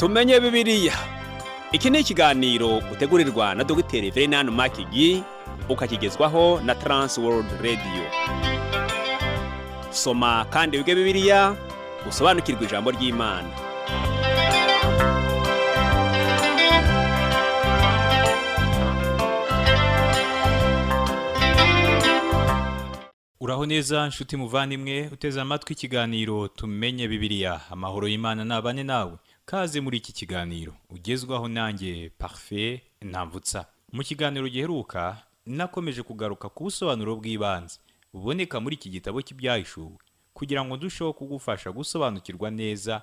Tumenye Bibiliya. Iki ni ikiganiro utegurirwa na Dr. Venan Makigi, ukakigezwaho na Trans World Radio. Soma kandi wige Bibiliya, usobanukirwe ijambo ry'Imana. Uraho neza nshuti muvandimwe uteze amatwi ikiganiro Tumenye Bibiliya. Amahoro y'Imana nabane nawe. Kaze muri iki kiganiro ugezwaho nanjye Parfait Ntamvutsa. Mu kiganiro giheruka nakomeje kugaruka ku busobanuro bw'ibanze buboneka muri iki gitabo cy'Ibyahishuwe, kugira ngo ndusheho kugufasha gusobanukirwa neza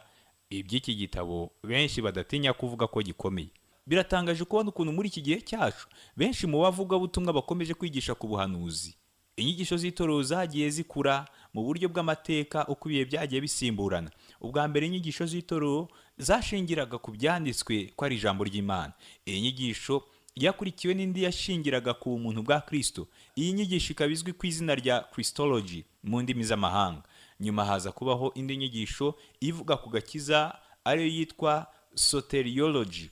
iby'iki gitabo benshi badatinya kuvuga ko gikomeye. Biratangaje kubona ukuntu muri iki gihe cyacu benshi mu bavugabutumwa bakomeje kwigisha ku buhanuzi. Inyigisho z'itorero zagiye zikura mu buryo bw'amateka uko ibihe byagiye bisimburana. Ubwa mbere inyigisho z'itorero zashingiraga ku byanditswe ko ari ijambo ry'Imana. Iyi nyigisho yakurikiwe n'indi yashingiraga ku bumuntu bwa Kristo. Iyi nyigisho ikaba izwi ku izina rya Christology mu ndimi z'amahanga. Nyuma haza kubaho indi nyigisho ivuga ku gakiza ariyo yitwa Soteriology.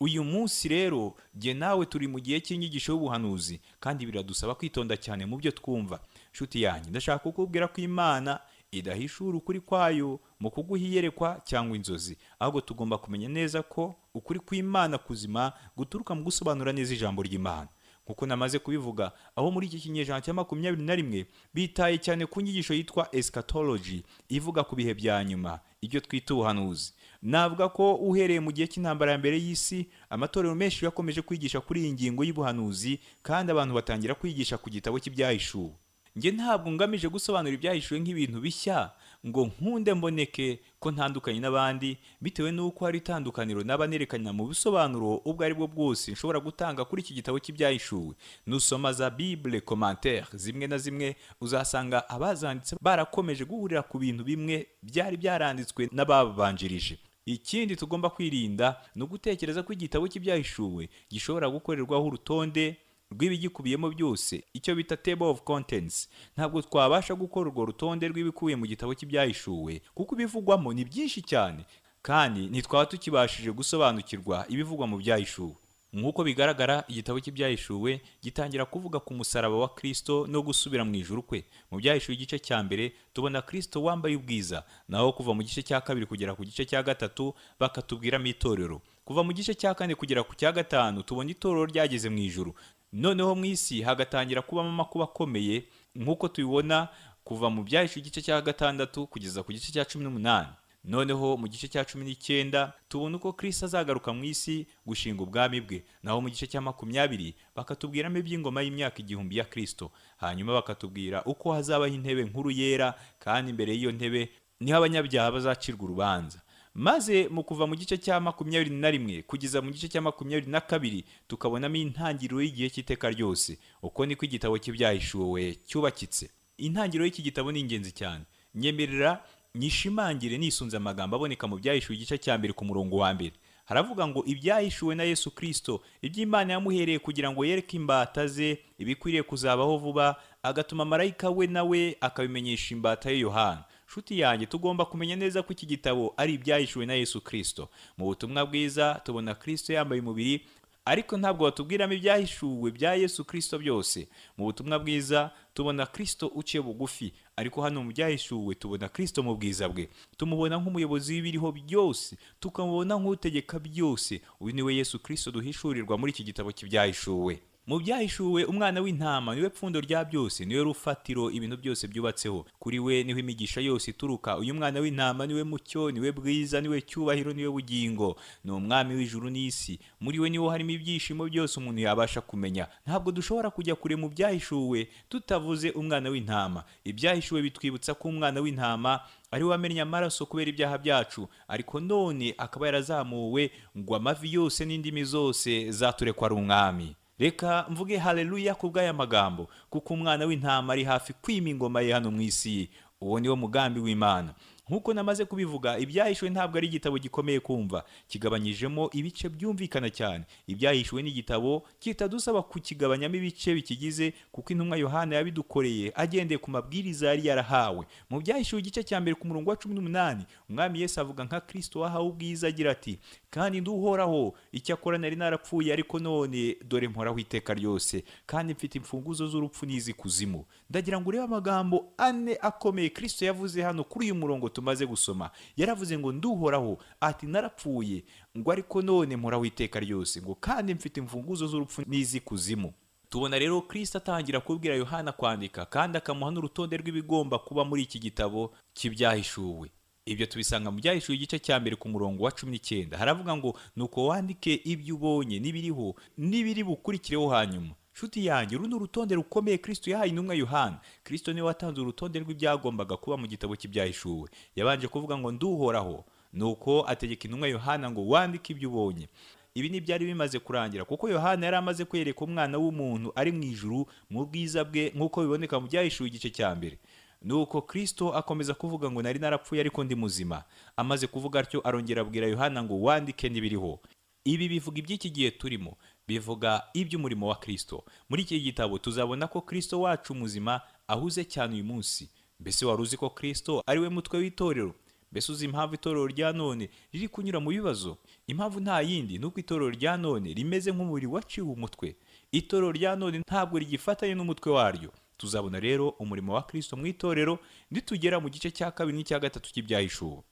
Uyu munsi rero jye nawe turi mu gihe cy'inyigisho y'ubuhanuzi, kandi biradusaba kwitonda cyane mu byo twumva. Nshuti yanjye, ndashaka kukubwira ko Imana idahishura ukuri kwayo mu kuguha iyerekwa cyangwa inzozi, ahubwo tugomba kumenya neza ko ukuri kw'Imana kuzima guturuka mu gusobanura neza ijambo ry'Imana. Nkuko namaze kubivuga, aho muri iki kinyejana cya 21 bitaye cyane ku nyigisho yitwa eschatology, ivuga ku bihe bya nyuma, ibyo twita ubuhanuzi. Navuga ko uhereye mu gihe cy'intambara ya mbere y'isi, amatorero menshi yakomeje kwigisha kuri iyi ngingo y'ubuhanuzi, kandi abantu batangira kwigisha ku gitabo cy'Ibyahishuwe. Njye ntabwo ngamije gusobanura ibyahishuwe nk'ibintu bishya ngo nkunde mboneke ko ntandukanye n'abandi, bitewe n'uko hari itandukaniro naba nerekana mu bisobanuro ubwo ari bwo bwose nshobora gutanga kuri iki gitabo cy'Ibyahishuwe. Nusoma za Bible commentaire zimwe na zimwe, uzasanga abazanditse barakomeje guhurira ku bintu bimwe byari byaranditswe n'ababanjirije. Ikindi tugomba kwirinda ni ugutekereza ko igitabo cy'Ibyahishuwe gishobora gukorerwaho urutonde rw'ibigikubiyemo byose, icyo bita table of contents. Ntabwo twabasha gukora urwo rutonde rw'ibikubiye mu gitabo cy'Ibyahishuwe, kuko ibivugwamo ni byinshi cyane, kandi ntitwaba tukibashije gusobanukirwa ibivugwa mu byahishuwe. Nk'uko bigaragara, igitabo cy'Ibyahishuwe gitangira kuvuga ku musaraba wa Kristo no gusubira mu ijuru kwe. Mu byahishuwe igice cya mbere tubona Kristo wambaye ubwiza, naho kuva mu gice cya kabiri kugera ku gice cya gatatu bakatubwiramo itorero. Kuva mu gice cya kane kugera ku cya gatanu tubona itorero ryageze mu ijuru. Noneho mu isi hagatangira kubamo amakuba akomeye nk'uko tubibona kuva mu byahishuwe igice cya gatandatu kugeza ku gice cya 18. Noneho mu gice cya 19 tubona uko Kristo azagaruka mu isi gushinga ubwami bwe. Naho mu gice cya 20 bakatubwiramo iby'ingoma y'imyaka 1000 ya Kristo. Hanyuma bakatubwira uko hazabaho intebe nkuru yera, kandi imbere y'iyo ntebe niho abanyabyaha bazacirwa urubanza. Maze mu kuva mu gice cya 21 kugeza mu gice cya 22 tukabonamo intangiriro y'igihe cy'iteka ryose. Uko niko igitabo cy'Ibyahishuwe cyubakitse. Intangiriro y'iki gitabo ni ingenzi cyane. Nyemerera nyishimangire nisunze amagambo aboneka mu byahishuwe igice cya mbere ku murongo wa mbere. Haravuga ngo ibyahishuwe na Yesu Kristo, iby'Imana yamuhereye kugira ngo yereke imbata ze ibikwiriye kuzabaho vuba, agatuma marayika we nawe akabimenyesha imbata ye Yohana. Nshuti yanjye, tugomba kumenya neza ko iki gitabo ari ibyahishuwe na Yesu Kristo. Mu butumwa bwiza tubona Kristo yambaye umubiri, ariko ntabwo batubwiramo ibyahishuwe bya Yesu Kristo byose. Mu butumwa bwiza tubona Kristo uciye bugufi, ariko hano mu byahishuwe tubona Kristo mu bwiza bwe. Tumubona nk'umuyobozi w'ibiriho byose, tukamubona nk'utegeka byose. Uyu niwe Yesu Kristo duhishurirwa muri iki gitabo cy'Ibyahishuwe. Mu byahishuwe umwana w'intama niwe pfundo rya byose, niwe rufatiro ibintu byose byubatseho. Kuri we niho imigisha yose ituruka. Uyu mwana w'intama niwe mucyo, niwe bwiza, niwe cyubahiro, niwe bugingo. Ni umwami w'ijuru n'isi. Muri we niho harimo ibyishimo byose umuntu yabasha kumenya. Ntabwo dushobora kujya kure mu byahishuwe tutavuze umwana w'intama. Ibyahishuwe bitwibutsa ko umwana w'intama ari we wamennye amaraso kubera ibyaha byacu, ariko none akaba yarazamuwe ngo amavi yose n'indimi zose zaturekwa ari umwami. Reka mvuge haleluya kubw'aya magambo, kuko umwana w'intama ari hafi kwima ingoma ye hano mu isi. Uwo niwo mugambi w'Imana. Nk'uko namaze kubivuga, ibyahishuwe ntabwo ari igitabo gikomeye kumva, kigabanyijemo ibice byumvikana cyane. Ibyahishuwe ni igitabo kitadusaba kukigabanyamo ibice bikigize, kuko intumwa Yohana yabidukoreye agendeye ku mabwiriza yari yarahawe. Mu byahishuwe igice cya mbere ku murongo wa 18, Umwami Yesu avuga nka Kristo wahawe ubwiza agira ati: "Kandi nduhoraho, icyakora nari narapfuye, ariko none dore mporaho iteka ryose, kandi mfite imfunguzo z'urupfu n'iz'ikuzimu." Ndagira ngo urebe amagambo ane akomeye Kristo yavuze hano kuri uyu murongo tumaze gusoma. Yaravuze ngo nduhoraho, ati narapfuye, ngo ariko none mporaho iteka ryose, ngo kandi mfite imfunguzo z'urupfu n'iz'ikuzimu. Tubona rero Kristo atangira kubwira Yohana kwandika, kandi akamuha n'urutonde rw'ibigomba kuba muri iki gitabo cy'ibyahishuwe. Ibyo tubisanga mu byahishuwe igice cya mbere ku murongo wa 19. Haravuga ngo nuko wandike ibyo ubonye n'ibiriho n'ibiri bukurikireho hanyuma. Nshuti yanjye, uru ni urutonde rukomeye Kristo yahaye intumwa Yohana. Kristo niwe watanze urutonde rw'ibyagombaga kuba mu gitabo cy'ibyahishuwe. Yabanje kuvuga ngo nduhoraho, nuko ategeka intumwa Yohana ngo wandike ibyo ubonye. Ibi ni byari bimaze kurangira, kuko Yohana yari amaze kwereka umwana w'umuntu ari mu ijuru mu bwiza bwe, nk'uko biboneka mu byahishuwe igice cya mbere. Nuko Kristo akomeza kuvuga ngo nari narapfuye ariko ndi muzima. Amaze kuvuga atyo arongera abwira Yohana ngo wandike n'ibiriho. Ibi bivuga iby'iki gihe turimo, bivuga iby'umurimo wa Kristo. Muri iki gitabo tuzabona ko Kristo wacu muzima ahuze cyane uyu munsi. Mbese wari uzi ko Kristo ari we mutwe w'itorero? Mbese uzi impamvu itorero rya none riri kunyura mu bibazo? Impamvu nta yindi ni uko itorero rya none rimeze nk'umubiri waciwe umutwe. Itorero rya none ntabwo rigifatanye n'umutwe waryo. Tuzabona rero umurimo wa Kristo mu itorero nitugera mu gice cya kabiri n'icya gatatu cy'ibyahishuwe.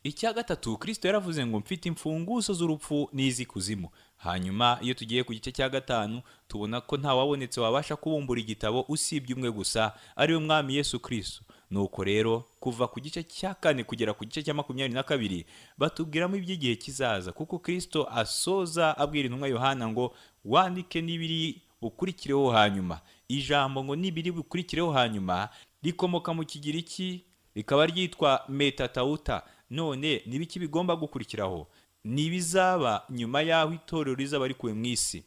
Icya gatatu, Kristo yaravuze ngo mfite imfunguzo z'urupfu n'iz'ikuzimu. Hanyuma iyo tugiye ku gice cya gatanu, tubona ko nta wabonetse wabasha kubumbura igitabo usibye umwe gusa, ari we Mwami Yesu Kristo. Nuko rero kuva ku gice cya kane kugera ku gice cya 22 batubwiramo iby'igihe kizaza, kuko Kristo asoza abwira intumwa Yohana ngo wandike n'ibiri bukurikireho hanyuma. Ijambo ngo n'ibiri bukurikireho hanyuma rikomoka mu Kigiriki rikaba ryitwa metatauta. None nibiki bigomba gukurikiraho? Nibizaba nyuma y'aho itorero rizaba rikuwe mu isi.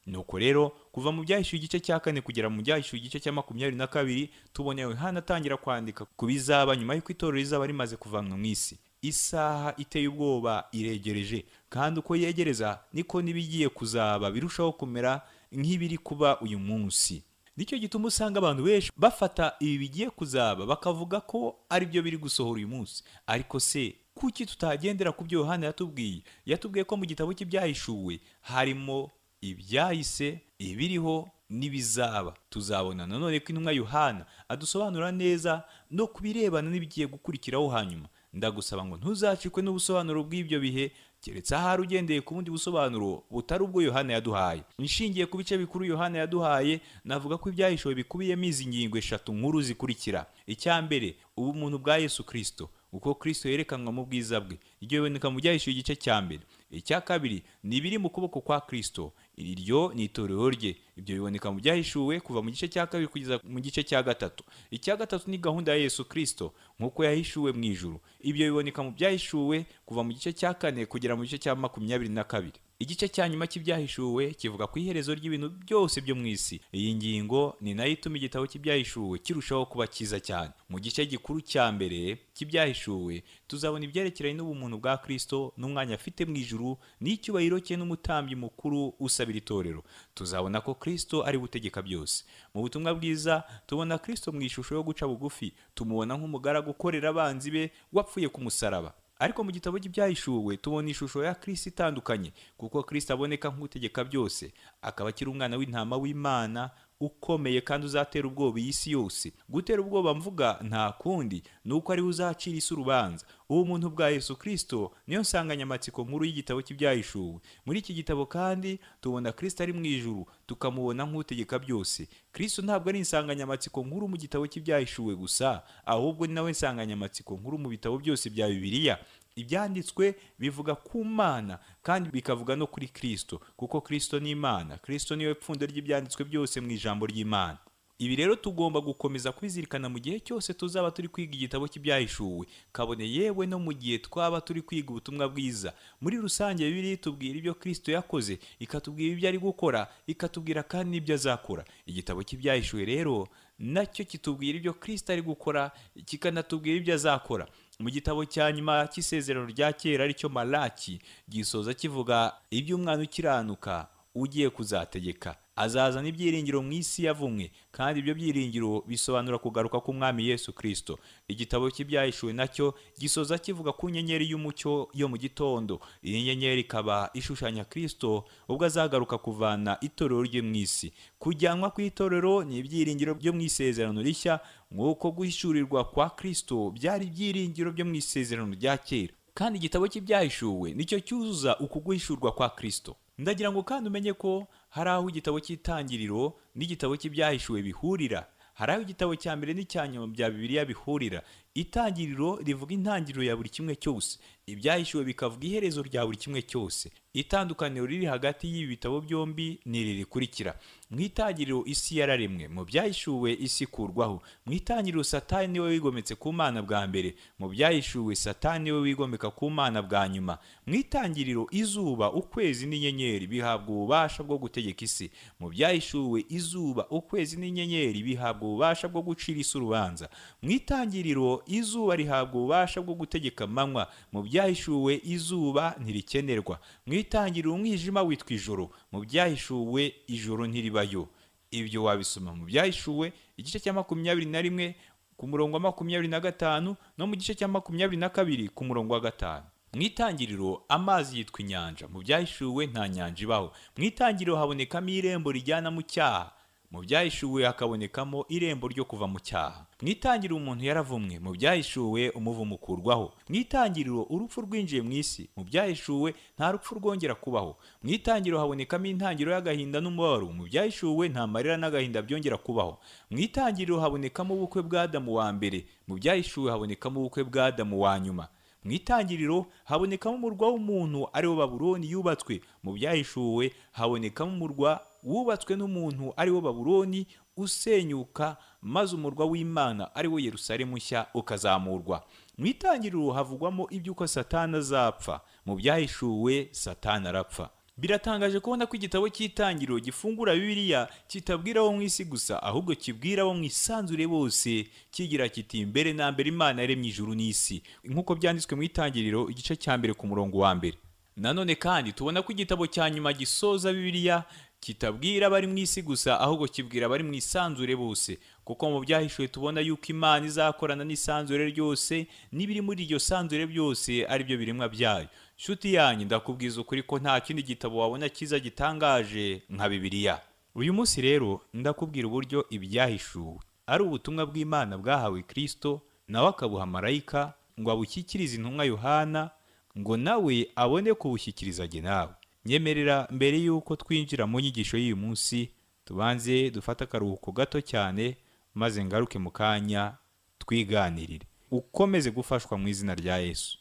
Nuko rero kuva mu byahishuwe igice cya kane kugera mu byahishuwe igice cya 22, tubona Yohana atangira kwandika ku bizaba nyuma y'uko itorero rizaba rimaze kuvanwa mu isi. Isaha iteye ubwoba iregereje, kandi uko yegereza niko n'ibigiye kuzaba birushaho kumera nk'ibiri kuba uyu munsi. Nicyo gituma usanga abantu benshi bafata ibi bigiye kuzaba bakavuga ko ari byo biri gusohora uyu munsi. Ariko se kuki tutagendera ku byo Yohana yatubwiye? Yatubwiye ko mu gitabo cy'ibyahishuwe harimo ibyahise, ibiriho n'ibizaba. Tuzabona nanone ko intumwa Yohana adusobanura neza no kubirebana n'ibigiye gukurikiraho hanyuma. Ndagusaba ngo ntuzacikwe n'ubusobanuro bw'ibyo bihe, keretse ahari ugendeye ku bundi busobanuro butari ubwo Yohana yaduhaye. Nishingiye ku bice bikuru Yohana yaduhaye, navuga ko ibyahishuwe bikubiyemo izi ngingo eshatu nkuru zikurikira. Icya mbere, ubumuntu bwa Yesu Kristo, uko Kristo yerekanwa mu bwiza bwe. Ibyo biboneka mu byahishuwe igice cya mbere. Icya kabiri, ni ibiri mu kuboko kwa Kristo, iryo ni itorero rye. Ibyo biboneka mu byahishuwe kuva mu gice cya kabiri kugeza mu gice cya gatatu. Icya gatatu ni gahunda ya Yesu Kristo nk'uko yahishuwe mu ijuru. Ibyo biboneka mu byahishuwe kuva mu gice cya kane kugera mu gice cya 22. Igice cya nyuma cy'ibyahishuwe kivuga ku iherezo ry'ibintu byose byo mu isi. Iyi ngingo ni nayo ituma igitabo cy'ibyahishuwe kirushaho kuba cyiza cyane. Mu gice gikuru cya mbere cy'ibyahishuwe tuzabona ibyerekeranye n'ubumuntu bwa Kristo n'umwanya afite mu ijuru n'icyubahiro cye n'umutambyi mukuru usabira itorero. Tuzabona ko Kristo ari gutegeka byose. Mu butumwa bwiza tubona Kristo mu ishusho yo guca bugufi, tumubona nk'umugaragu ukorera abanzi be wapfuye ku musaraba. Ariko mu gitabo cy'ibyahishuwe tubona ishusho ya Kristo itandukanye, kuko Kristo aboneka nk'utegeka byose, akaba akiri umwana w'intama w'Imana ukomeye kandi uzatera ubwoba iyi si yose. Gutera ubwoba mvuga nta kundi nuko ari uzacira isi urubanza. Ubumuntu bwa Yesu Kristo niyo nsanganyamatsiko nkuru y'igitabo cy'ibyahishuwe. Muri iki gitabo kandi tubona Kristo ari mu ijuru, tukamubona nk'utegeka byose. Kristo ntabwo ari insanganyamatsiko nkuru mu gitabo cy'ibyahishuwe gusa, ahubwo ni nawe nsanganyamatsiko nkuru mu bitabo byose bya Bibiliya. Ibyanditswe bivuga ku Mana kandi bikavuga no kuri Kristo, kuko Kristo ni Imana. Kristo niwe pfundo ry'ibyanditswe byose mu ijambo ry'Imana. Ibi rero tugomba gukomeza kubizirikana mu gihe cyose tuzaba turi kwiga igitabo cy'ibyahishuwe, kabone yewe no mu gihe twaba turi kwiga ubutumwa bwiza. Muri rusange Bibiliya itubwira ibyo Kristo yakoze, ikatubwira ibyo ari gukora, ikatubwira kandi n'ibyo azakora. Igitabo cy'ibyahishuwe rero nacyo kitubwira ibyo Kristo ari gukora, kikanatubwira ibyo azakora. Mu gitabo cya nyuma cy'isezerano rya kera aricyo Malaki, gisoza kivuga iby'umwana ukiranuka ugiye kuzategeka. Azazana ibyiringiro mu isi yavumwe, kandi ibyo byiringiro bisobanura kugaruka k'Umwami Yesu Kristo. Igitabo cy'Ibyahishuwe nacyo gisoza kivuga ku nyenyeri y'umucyo yo mu gitondo. Iyi nyenyeri ikaba ishushanya Kristo ubwo azagaruka kuvana itorero rye mu isi. Kujyanwa kw'itorero ni ibyiringiro byo mu isezerano rishya, nk'uko guhishurirwa kwa Kristo byari ibyiringiro byo mu isezerano rya kera. Kandi igitabo cy'Ibyahishuwe nicyo cyuzuza uku guhishurwa kwa Kristo. Ndagira ngo kandi umenye ko hari aho igitabo cy'Itangiriro n'igitabo cy'Ibyahishuwe bihurira. Hari aho igitabo cya mbere n'icya nyuma bya Bibiliya bihurira. Itangiriro rivuga intangiriro ya buri kimwe cyose, Ibyahishuwe bikavuga iherezo rya buri kimwe cyose. Itandukaniro riri hagati y'ibi bitabo byombi ni iri rikurikira: mu itangiriro isi yararemwe, mu byahishuwe isi ikurwaho. Mu itangiriro Satani niwe wigometse ku Mana bwa mbere, mu byahishuwe Satani niwe wigomeka ku Mana bwa nyuma. Mu itangiriro izuba, ukwezi n'inyenyeri bihabwa ububasha bwo gutegeka isi, mu byahishuwe izuba, ukwezi n'inyenyeri bihabwa ububasha bwo gucira isi urubanza. Mu itangiriro izuba rihabwa ububasha bwo gutegeka amanywa, mu byahishuwe izuba ntirikenerwa. Mu itangiriro umwijima witwa ijoro, mu byahishuwe ijoro ntiribayo. Ibyo wabisoma mu Byahishuwe igice cya 21 ku murongo wa 25 no mu gice cya 22 ku murongo wa 5. Mu itangiriro amazi yitwa inyanja, mu byahishuwe nta nyanja ibaho. Mu itangiriro habonekamo irembo rijyana mu cyaha, mu byahishuwe hakabonekamo irembo ryo kuva mu cyaha. Mu itangiriro umuntu yaravumwe, mu byahishuwe umuvumo ukurwaho. Mu itangiriro urupfu rwinjiye mu isi, mu byahishuwe nta rupfu rwongera kubaho. Mu itangiriro habonekamo intangiriro y'agahinda n'umubabaro, mu byahishuwe nta marira n'agahinda byongera kubaho. Mu itangiriro habonekamo ubukwe bwa Adamu wa mbere, mu byahishuwe habonekamo ubukwe bwa Adamu wa nyuma. Mu itangiriro habonekamo umurwa w'umuntu ariwo Babuloni yubatswe, mu byahishuwe habonekamo umurwa wubatswe n'umuntu ariwo Babuloni usenyuka, maze umurwa w'Imana ariwo Yerusalemu nshya ukazamurwa. Mu itangiriro havugwamo iby'uko Satani azapfa, mu byahishuwe Satani arapfa. Biratangaje kubona ko igitabo cy'Itangiriro gifungura Bibiliya kitabwira abo mu isi gusa, ahubwo kibwira abo mu isanzure bose, kigira kiti mbere na mbere Imana yaremye ijuru n'isi, nk'uko byanditswe mu Itangiriro igice cya 1 ku murongo wa 1. Nanone kandi tubona ko igitabo cya nyuma gisoza Bibiliya kitabwira abari mu isi gusa, ahubwo kibwira abari mu isanzure bose, kuko mu byahishuwe tubona yuko Imana izakorana n'isanzure ryose, n'ibiri muri iryo sanzure byose ari byo biremwa byayo. Nshuti yanjye, ndakubwiza ukuri ko nta kindi gitabo wabona cyiza gitangaje nka Bibiliya. Uyu munsi rero ndakubwira uburyo ibyahishuwe ari ubutumwa bw'Imana bwahawe Kristo, nawe akabuha marayika ngo abushyikirize intumwa Yohana, ngo nawe abone kubushyikiriza jye nawe. Nyemerera mbere yuko twinjira mu nyigisho y'uyu munsi, tubanze dufate akaruhuko gato cyane, maze ngaruke mu kanya twiganirire. Ukomeze gufashwa mu izina rya Yesu.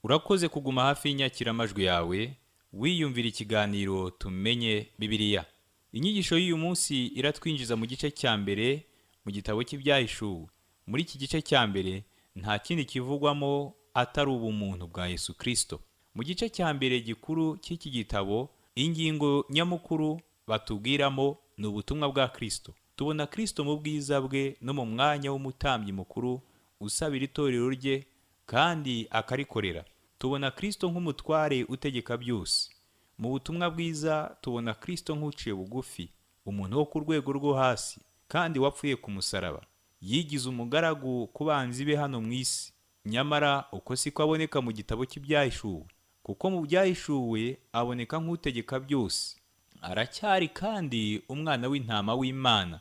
Urakoze kuguma hafi y'inyakiramajwi yawe wiyumvira ikiganiro Tumenye Bibiliya. Inyigisho y'uyu munsi iratwinjiza mu gice cya mbere mu gitabo cy'Ibyahishuwe. Muri iki gice cya mbere nta kindi kivugwamo atari ubumuntu bwa Yesu Kristo. Mu gice cya mbere gikuru cy'iki gitabo, ingingo nyamukuru batubwiramo ni ubutumwa bwa Kristo. Tubona Kristo mu bwiza bwe no mu mwanya w'umutambyi mukuru usabira itorero rye kandi akarikorera. Tubona Kristo nk'umutware utegeka byose. Mu butumwa bwiza tubona Kristo nk'uciye bugufi, umuntu wo ku rwego rwo hasi kandi wapfuye ku musaraba. Yigize umugaragu ku banzi be hano mu isi. Nyamara uko siko aboneka mu gitabo cy'Ibyahishuwe, kuko mu byahishuwe aboneka nk'utegeka byose. Aracyari kandi umwana w'intama w'Imana,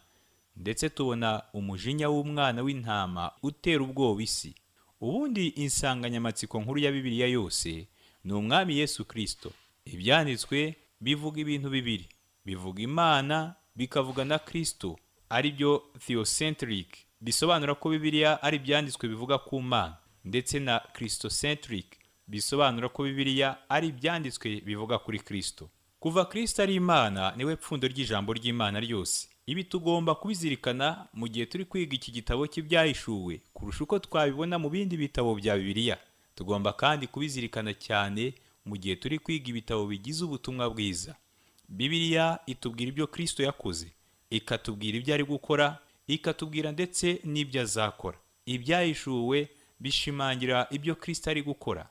ndetse tubona umujinya w'umwana w'intama utera ubwoba isi. Ubundi insanganyamatsiko nkuru ya Bibiliya yose Ni Umwami Yesu Kristo. Ibyanditswe bivuga ibintu bibiri: bivuga Imana, bikavuga na Kristo, ari byo theocentric, bisobanura ko Bibiliya ari ibyanditswe bivuga ku Mana, ndetse na Christocentric, bisobanura ko Bibiliya ari ibyanditswe bivuga kuri Kristo. Kuva Kristo ari Imana, niwe pfundo ry'ijambo ry'Imana ryose. Ibi tugomba kubizirikana mu gihe turi kwiga iki gitabo cy'Ibyahishuwe kurusha uko twabibona mu bindi bitabo bya Bibiliya. Tugomba kandi kubizirikana cyane mu gihe turi kwiga ibitabo bigize ubutumwa bwiza. Bibiliya itubwira ibyo Kristo yakoze, ikatubwira ibyo ari gukora, ikatubwira ndetse n'ibyo azakora. Ibyahishuwe bishimangira ibyo Kristo ari gukora,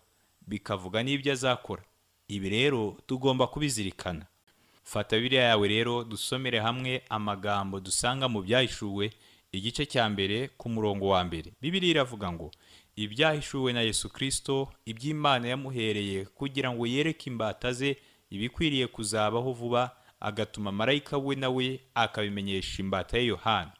bikavuga n'ibyo azakora. Ibi rero tugomba kubizirikana. Fata Bibiliya yawe rero dusomere hamwe amagambo dusanga mu Byahishuwe igice cya 1 ku murongo wa 1. Bibiliya iravuga ngo: ibyahishuwe na Yesu Kristo, iby'Imana yamuhereye kugira ngo yereke imbata ze ibikwiriye kuzabaho vuba, agatuma marayika we nawe akabimenyesha imbata ye Yohana.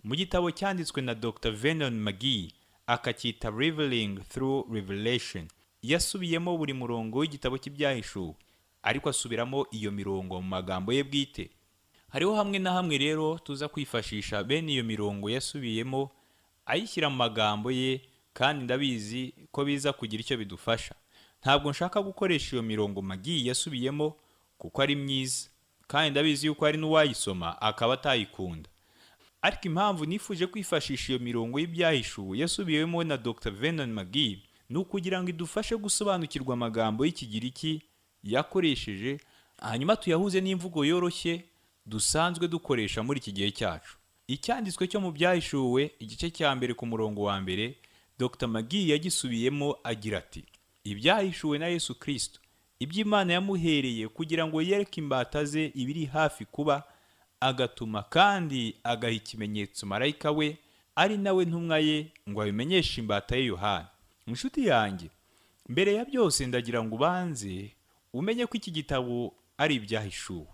Mu gitabo cyanditswe na Dr. Vernon McGee akacyita Revealing Through Revelation, yasubiyemo buri murongo w'igitabo cy'Ibyahishuwe, ariko asubiramo iyo mirongo mu magambo ye bwite. Hariho hamwe na hamwe rero tuza kwifashisha bene iyo mirongo yasubiyemo ayishyira mu magambo ye, kandi ndabizi ko biza kugira icyo bidufasha. Ntabwo nshaka gukoresha iyo mirongo McGee yasubiyemo kuko ari myiza, kandi ndabizi yuko hari n'uwayisoma akaba atayikunda. Ariko impamvu nifuje kwifashisha iyo mirongo y'Ibyahishuwe yasubiyemo na Dr. Vernon McGee ni ukugira ngo idufashe gusobanukirwa amagambo y'Ikigiriki yakoresheje, hanyuma tuyahuze n'imvugo yoroshye dusanzwe dukoresha muri iki gihe cyacu. Icyanditswe cyo mu Byahishuwe igice cya 1 ku murongo wa 1, Dr. McGee yagisubiyemo agira ati: ibyahishuwe na Yesu Kristo, iby'Imana yamuhereye kugira ngo yereke imbata ze ibiri hafi kuba, agatuma kandi agaha ikimenyetso marayika we, ari nawe ntumwa ye, ngo abimenyeshe imbata ye Yohana. Inshuti yanjye, mbere ya byose ndagira ngo ubanze umenye ko iki gitabo ari ibyahishuwe,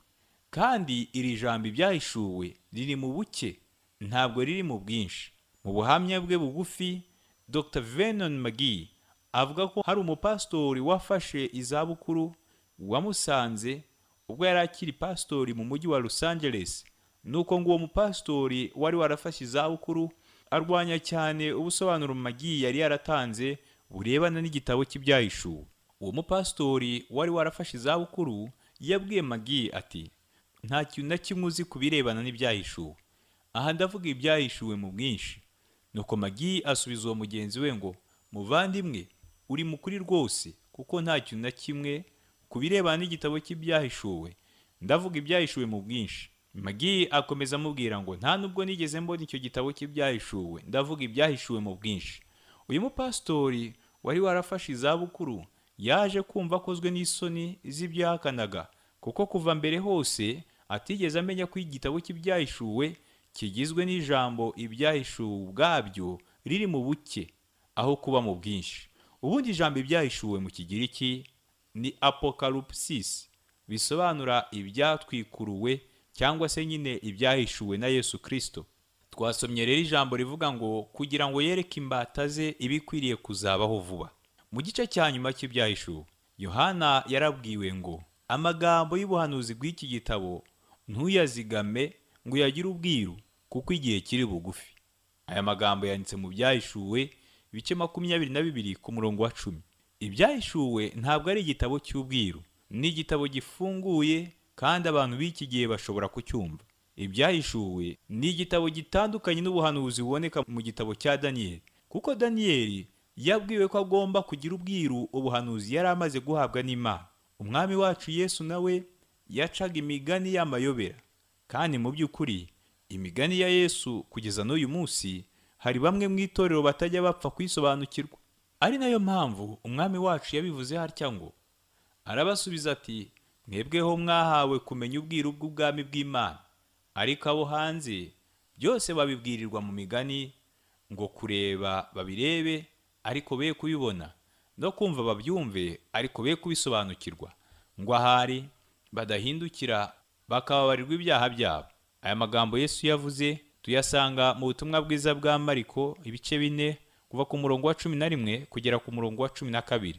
kandi iri jambo ibyahishuwe riri mu buke, ntabwo riri mu bwinshi. Mu buhamya bwe bugufi, Dr. Vernon McGee avuga ko hari umupasitori wafashe izabukuru wamusanze ubwo yari akiri pasitori mu mujyi wa Los Angeles. Nuko ngo uwo mupasitori wari warafashe izabukuru arwanya cyane ubusobanuro McGee yari yaratanze burebana n'igitabo cy'Ibyahishuwe. Uwo mupasitori wari warafashe izabukuru yabwiye McGee ati: nta kintu na kimwe uzi ku birebana n'ibyahishuwe. Aha ndavuga ibyahishuwe mu bwinshi. Nuko McGee asubiza uwo mugenzi we ngo: muvandimwe, uri mukuri rwose, kuko nta kintu na kimwe ku birebana n'igitabo cy'Ibyahishuwe, ndavuga ibyahishuwe mu bwinshi. McGee akomeza amubwira ngo: nta nubwo nigeze mbona icyo gitabo cy'Ibyahishuwe, ndavuga ibyahishuwe mu bwinshi. Uyu mupasitori wari warafashe izabukuru yaje kumva akozwe n'isoni z'ibyo yahakanaga, kuko kuva mbere hose atigeze amenya ko igitabo cy'Ibyahishuwe kigizwe n'ijambo ibyahishuwe ubwabyo riri mu buke aho kuba mu bwinshi. Ubundi ijambo ibyahishuwe mu Kigiriki ni apokalupsis, bisobanura ibyatwikuruwe cyangwa se nyine ibyahishuwe na Yesu Kristo. Twasomye rero ijambo rivuga ngo kugira ngo yereke imbata ze ibikwiriye kuzabaho vuba. Mu gice cya nyuma cy'Ibyahishuwe, Yohana yarabwiwe ngo: amagambo y'ubuhanuzi bw'iki gitabo ntuyazigame ngo uyagire ubwiru, kuko igihe kiri bugufi. Aya magambo yanditse mu Byahishuwe ibice 22 ku murongo wa 10. Ibyahishuwe ntabwo ari igitabo cy'ubwiru, ni igitabo gifunguye kandi abantu b'iki gihe bashobora kucyumva. Ibyahishuwe ni igitabo gitandukanye n'ubuhanuzi buboneka mu gitabo cya Daniyeli, kuko Daniyeli yabwiwe ko agomba kugira ubwiru ubuhanuzi yari amaze guhabwa n'Imana. Umwami wacu Yesu nawe yacaga imigani y'amayobera, kandi mu by'ukuri imigani ya Yesu kugeza n'uyu munsi hari bamwe mu itorero batajya bapfa kuyisobanukirwa. Ari nayo mpamvu Umwami wacu yabivuze hatya ngo: arabasubiza ati, mwebweho mwahawe kumenya ubwiru bw'ubwami bw'Imana, ariko abo hanze byose babibwirirwa mu migani, ngo kureba babirebe ariko be kubibona, no kumva babyumve ariko be kubisobanukirwa, ngo ahari badahindukira bakababarirwa ibyaha byabo. Aya magambo Yesu yavuze tuyasanga mu butumwa bwiza bwa Mariko ibice 4 kuva ku murongo wa 11 kugera ku murongo wa 12.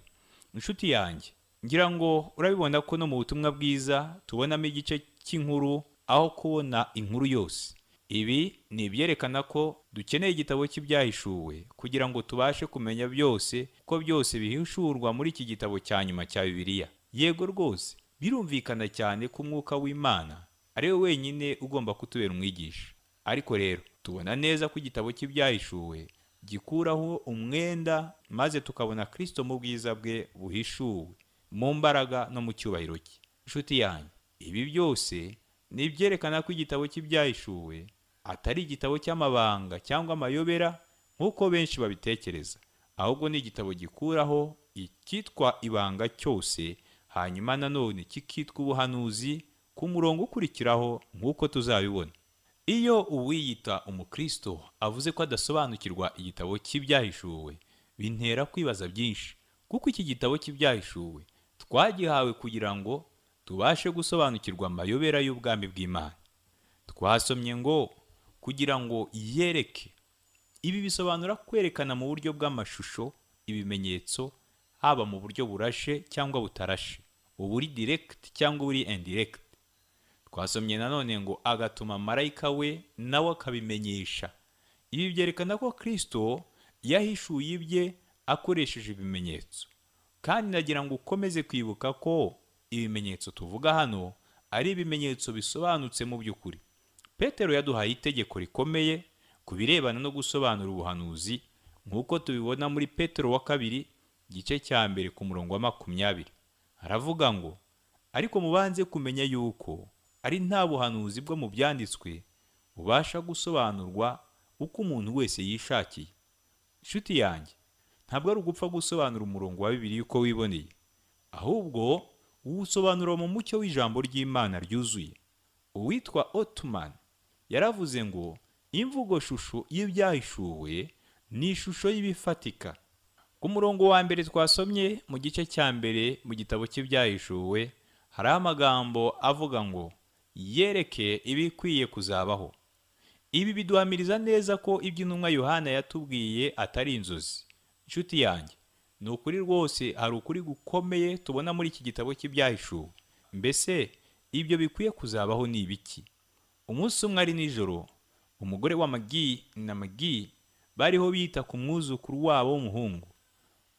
Inshuti yanjye, Ngira ngo urabibona ko no mu butumwa bwiza tubonamo igice cy'inkuru aho kubona inkuru yose. Ibi ni ibyerekana ko dukeneye igitabo cy'ibyahishuwe kugira ngo tubashe kumenya byose, ko byose bihishurwa muri iki gitabo cya nyuma cya Bibiliya. Yego rwose, birumvikana cyane ko umwuka w'Imana ari we wenyine ugomba kutubera umwigisha. Ariko rero tubona neza ko igitabo cy'ibyahishuwe gikuraho umwenda, maze tukabona Kristo mu bwiza bwe buhishuwe, mu mbaraga no mu cyubahiro cye. Inshuti yanjye, ibi byose ni ibyerekana ko igitabo cy'ibyahishuwe atari igitabo cy'amabanga cyangwa amayobera nk'uko benshi babitekereza, ahubwo ni igitabo gikuraho icyitwa ibanga cyose, hanyuma nanone kikitwa ubuhanuzi ku murongo ukurikiraho nk'uko tuzabibona. Iyo uwiyita umukristo avuze ko adasobanukirwa igitabo cy'ibyahishuwe, bintera kwibaza byinshi, kuko iki gitabo cy'ibyahishuwe twagihawe kugira ngo tubashe gusobanukirwa amayobera y'ubwami bw'Imana. Twasomye ngo kugira ngo yereke. Ibi bisobanura kwerekana mu buryo bw'amashusho ibimenyetso, haba mu buryo burashe cyangwa butarashe, uburi direct cyangwa uburi indirect. Twasomye nanone ngo agatuma marayika we nawe akabimenyesha. Ibi byerekana ko Kristo yahishuye ibye akoresheje ibimenyetso. Kandi nagira ngo ukomeze kwibuka ko ibimenyetso tuvuga hano ari ibimenyetso bisobanutse mu by'ukuri. Petero yaduhaye itegeko rikomeye ku birebana no gusobanura ubuhanuzi, nk'uko tubibona muri Petero wa kabiri igice cya 1 ku murongo wa 20. Aravuga ngo ariko mubanze kumenya yuko ari nta buhanuzi bwo mu byanditswe bubasha gusobanurwa uko umuntu wese yishakiye. Inshuti yanjye, ntabwo ari ugupfa gusobanura umurongo wa Bibiliya uko wiboneye, ahubwo uwusobanura mu mucyo w'ijambo ry'Imana ryuzuye. Uwitwa Ottoman yaravuze ngo imvugo shusho y'ibyahishuwe ni ishusho y'ibifatika. Ku murongo wa 1 twasomye mu gice cya 1 mu gitabo cy'ibyahishuwe, hari amagambo avuga ngo yereke ibikwiye kuzabaho. Ibi biduhamiriza neza ko ibyo intumwa Yohana yatubwiye atari inzozi. Inshuti yanjye, ni ukuri rwose hari ukuri gukomeye tubona muri iki gitabo cy'ibyahishuwe. Mbese ibyo bikwiye kuzabaho ni ibiki? Umunsi umwe ari nijoro, umugore wa Magi na Magi bariho bita ku mwuzukuru wabo w'umuhungu.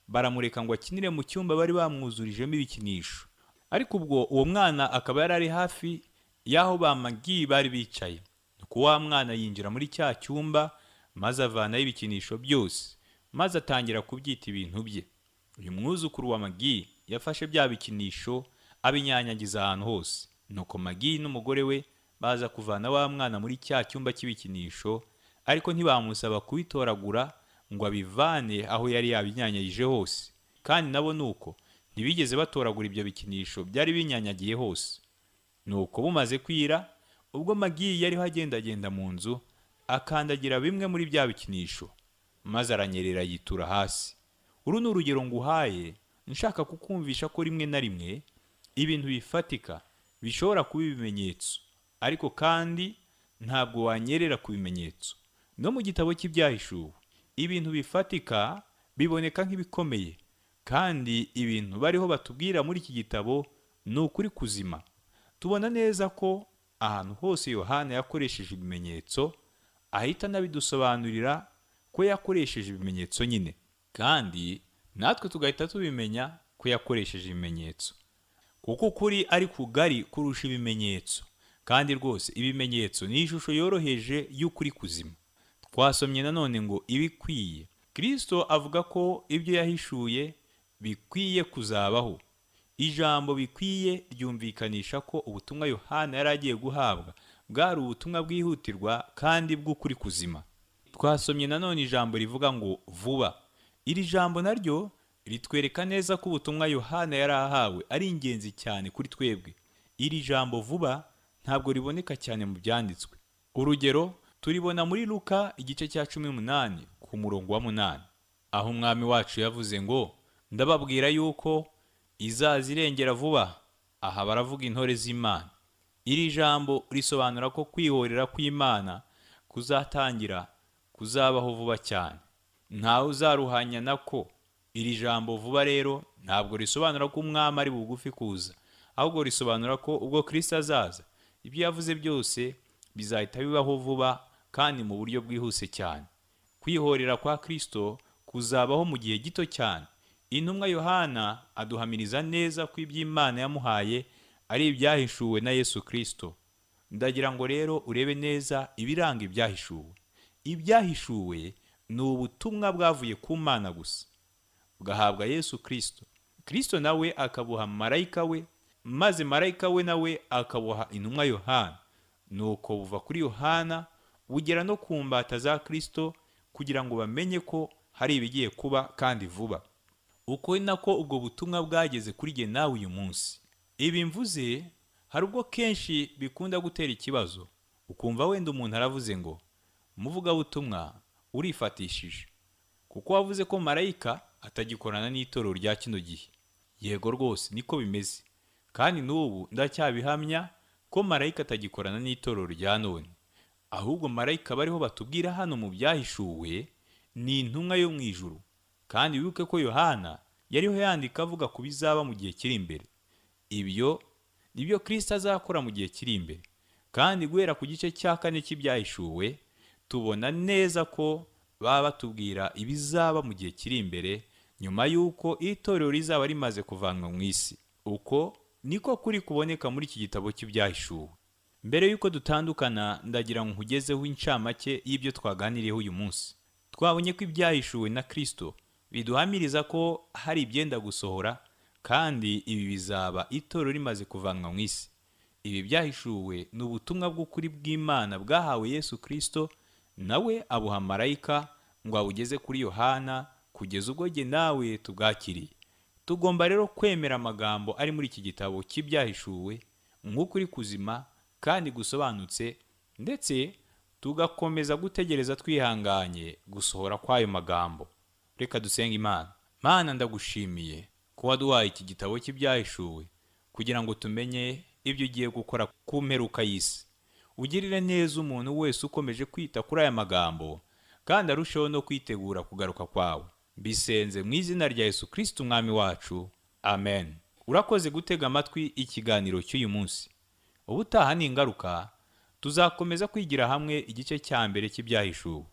Baramureka ngo akinire mu cyumba bari bamwuzurijemo ibikinisho. Ariko ubwo uwo mwana akaba yari ari hafi y'aho ba Magi bari bicaye. Nuko wa mwana yinjira muri cya cyumba, maze avanayo ibikinisho byose, maze atangira kubyita ibintu bye. Uyu mwuzukuru wa Magi yafashe bya bikinisho abinyanyagiza ahantu hose. Nuko Magi n'umugore we baza kuvana wa mwana muri cya cyumba cy'ibikinisho, ariko ntibamusaba kubitoragura ngo abivane aho yari yabinyanyagije hose. Kandi nabo nuko ntibigeze batoragura ibyo bikinisho byari binyanyagiye hose. Nuko bumaze kwira, ubwo Magi yariho agendagenda mu nzu, akandagira bimwe muri bya bikinisho, maze aranyerera yitura hasi. Uru ni urugero nguhaye nshaka kukumvisha ko rimwe na rimwe ibintu bifatika bishobora kuba ibimenyetso, ariko kandi ntabwo wanyerera ku bimenyetso. No mu gitabo cy'ibyahishuwe ibintu bifatika biboneka nk'ibikomeye, kandi ibintu bariho batubwira muri iki gitabo ni ukuri kuzima. Tubona neza ko ahantu hose Yohana yakoresheje ibimenyetso, ahita anabidusobanurira ko yakoresheje ibimenyetso nyine, kandi natwe tugahita tubimenya ko yakoresheje ibimenyetso, kuko ukuri ari kugari kurusha ibimenyetso. Kandi rwose ibimenyetso ni ishusho yoroheje y'ukuri kuzima. Twasomye nanone ngo ibikwiye. Kristo avuga ko ibyo yahishuye bikwiye kuzabaho. Ijambo bikwiye ryumvikanisha ko ubutumwa Yohana yari agiye guhabwa bwari ubutumwa bwihutirwa kandi bw'ukuri kuzima. Twasomye nanone ijambo rivuga ngo vuba. Iri jambo naryo ritwereka neza ko ubutumwa Yohana yari ahawe ari ingenzi cyane kuri twebwe. Iri jambo vuba ntabwo riboneka cyane mu byanditswe. Urugero turibona muri Luka igice cya 18 ku murongo wa 8, aho umwami wacu yavuze ngo ndababwira yuko izaza irengera vuba. Aha baravuga intore z'Imana. Iri jambo risobanura ko kwihorera kw'Imana kuzatangira kuzabaho vuba cyane, ntawe uzaruhanya nako. Iri jambo vuba rero Ntabwo risobanura ko umwami ari bugufi kuza, ahubwo risobanura ko ubwo Kristo azaza, ibyo yavuze byose bizahita bibaho vuba kandi mu buryo bwihuse cyane. Kwihorera kwa Kristo kuzabaho mu gihe gito cyane. Intumwa Yohana aduhamiriza neza ko iby'Imana yamuhaye ari ibyahishuwe na Yesu Kristo. Ndagira ngo rero urebe neza ibiranga ibyahishuwe. Ibyahishuwe ni ubutumwa bwavuye ku Mana gusa, bugahabwa Yesu Kristo. Kristo nawe akabuha marayika we, maze marayika we nawe akabuha intumwa Yohana. Nuko buva kuri Yohana bugera no ku mbata za Kristo, kugira ngo bamenye ko hari ibigiye kuba kandi vuba. Uko ni nako ubwo butumwa bwageze kuri jye nawe uyu munsi. Ibi mvuze hari ubwo kenshi bikunda gutera ikibazo, ukumva wenda umuntu aravuze ngo umuvugabutumwa urifatishije kuko wavuze ko marayika atagikorana n'itorero rya kino gihe. Yego rwose niko bimeze, kandi n'ubu ndacyabihamya ko marayika atagikorana n'itorero rya none. Ahubwo marayika bariho batubwira hano mu byahishuwe ni intumwa yo mu ijuru. Kandi wibuke ko Yohana yariho yandika avuga ku bizaba mu gihe kiri imbere. Ibyo nibyo Kristo azakora mu gihe kiri imbere. Kandi guhera ku gice cya 4 cy'ibyahishuwe tubona neza ko baba batubwira ibizaba mu gihe kiri imbere, nyuma y'uko itorero rizaba rimaze kuvanwa mu isi. Uko niko kuri kuboneka muri iki gitabo cy'ibyahishuwe. Mbere y'uko dutandukana, ndagira ngo nkugezeho incamake y'ibyo twaganiriyeho uyu munsi. Twabonye ko ibyahishuwe na Kristo biduhamiriza ko hari ibyenda gusohora, kandi ibi bizaba itorero rimaze kuvanwa mu isi. Ibi byahishuwe ni ubutumwa bw'ukuri bw'Imana bwahawe Yesu Kristo, nawe abuha marayika ngo abugeze kuri Yohana, kugeza ubwo jye nawe tubwakiriye. Tugomba rero kwemera amagambo ari muri iki gitabo cy'ibyahishuwe nk'ukuri kuzima kandi gusobanutse, ndetse tugakomeza gutegereza twihanganye gusohora kw'ayo magambo. Reka dusenge Imana. Mana, ndagushimiye ko waduhaye iki gitabo cy'ibyahishuwe kugira ngo tumenye ibyo ugiye gukora ku mperuka y'isi. Ugirire neza umuntu wese ukomeje kwita kuri aya magambo, kandi arusheho no kwitegura kugaruka kwawe. Mbisenze mu izina rya Yesu Kristo umwami wacu, amen. Urakoze gutega amatwi ikiganiro cy'uyu munsi. Ubutaha ni ingaruka, tuzakomeza kwigira hamwe igice cya 1 cy'ibyahishuwe.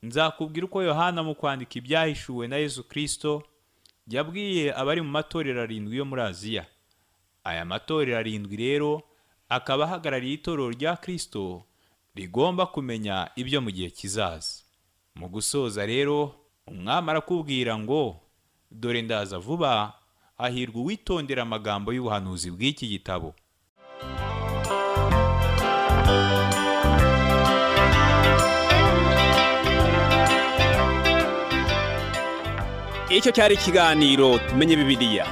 Nzakubwira uko Yohana mu kwandika ibyahishuwe na Yesu Kristo yabwiye abari mu matorero 7 yo muri Aziya. Aya matorero 7 rero akaba ahagarariye itorero rya Kristo rigomba kumenya ibyo mu gihe kizaza. Mu gusoza rero, umwami arakubwira ngo dore ndaza vuba, hahirwa uwitondera amagambo y'ubuhanuzi bw'iki gitabo. Icyo cyari ikiganiro Tumenye Bibiliya.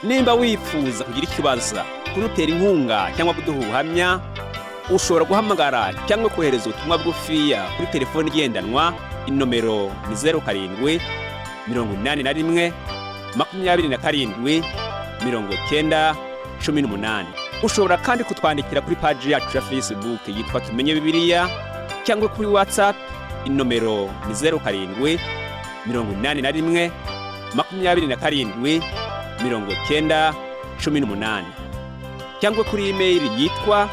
Nimba wifuza kugira ikibazo, kudutera inkunga cyangwa kuduha ubuhamya, ushobora guhamagara cyangwa kohereza ubutumwa bugufiya kuri telefoni igendanwa. Inomero ni 07 81 27 90 18. Ushobora kandi kutwandikira kuri paji yacu ya Facebook yitwa Tumenye Bibiliya, cyangwa kuri WhatsApp. Inomero ni 07 81 27 90 18, cyangwa kuri email yitwa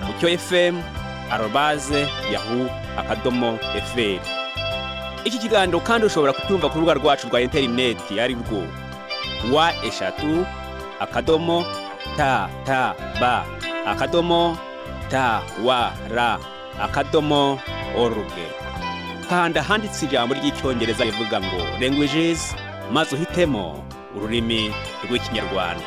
umucyofm@yahoo.fr. Iki kiganiro kandi ushobora kucyumva ku rubuga rwacu rwa interineti ari rwo w3.ttb.twr.org. Kanda handitse ijambo ry'icyongereza rivuga ngo languages, maze uhitemo ururimi rw'ikinyarwanda.